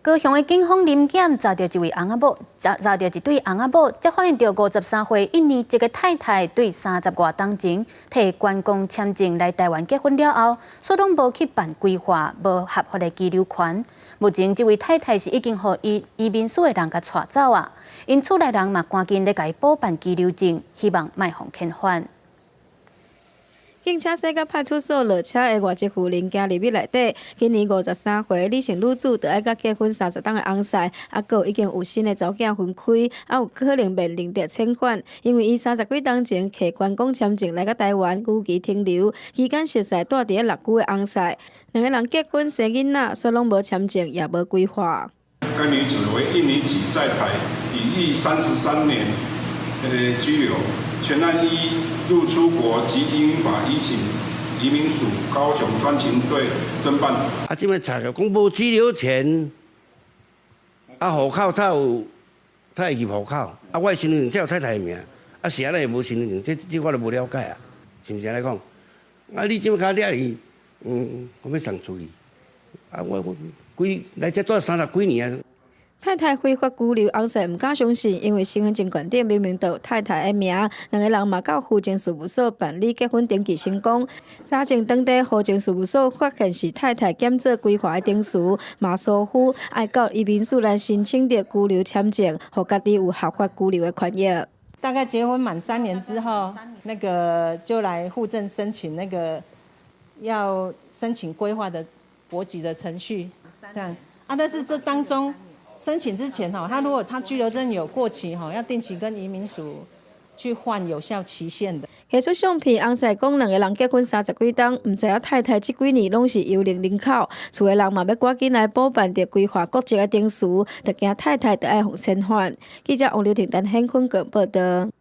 高雄的警方臨檢查著一位翁仔某，查著一對翁仔某，才發現著53歲印尼籍的太太對30外冬前提觀光簽證來台灣結婚了後，煞攏無去辦歸化，無合法的居留權。目前這位太太是已經予移民署的人共帶走啊，𪜶厝內人嘛趕緊咧共伊補辦居留證，希望莫予遣返。警車駛到派出所落車的外籍婦人行入去內底，今年53歲李姓女子，就愛佮結婚30冬的翁婿，啊，閣已經有新的查某囝分開，啊，有可能面臨著遣返，因為伊30幾冬前提觀光簽證來到台灣，逾期停留，期間熟似蹛佇咧六龜的翁婿，兩個人結婚生囡仔，煞攏無簽證，也無歸化。該女子為印尼籍，在台已逾33年的居留。全案依入出國及移民法移請移民署高雄專勤隊偵辦。啊，這擺查著講無居留權，啊，戶口才有，才會入戶口。啊，我的身份證才有太太的名，啊，是按怎會無身份證？這我就無了解啊，是毋是按呢講？啊，你這擺共掠去，我欲送出去。啊，我幾來遮住30幾年啊。太太非法居留，翁婿毋敢相信，因為身份證懸頂明明就有太太的名，兩個人嘛到戶政事務所辦理結婚登記成功。查證當地戶政事務所發現是太太檢做歸化的程序，嘛疏忽，愛到移民署來申請著居留簽證，予家己有合法居留的權益。大概結婚滿3年之後，那個就來戶政申請那個要申請歸化的國籍的程序，這樣啊，但是這當中，申請之前哈，他如果他居留證有過期哈，要定期跟移民署去換有效期限的。提出相片，翁婿講兩個人結婚30幾冬，毋知影太太這幾年攏是幽靈人口，厝的人嘛欲趕緊來補辦著歸化國籍的程序，就驚太太著愛予遣返。記者王劉婷、陳顯坤報導。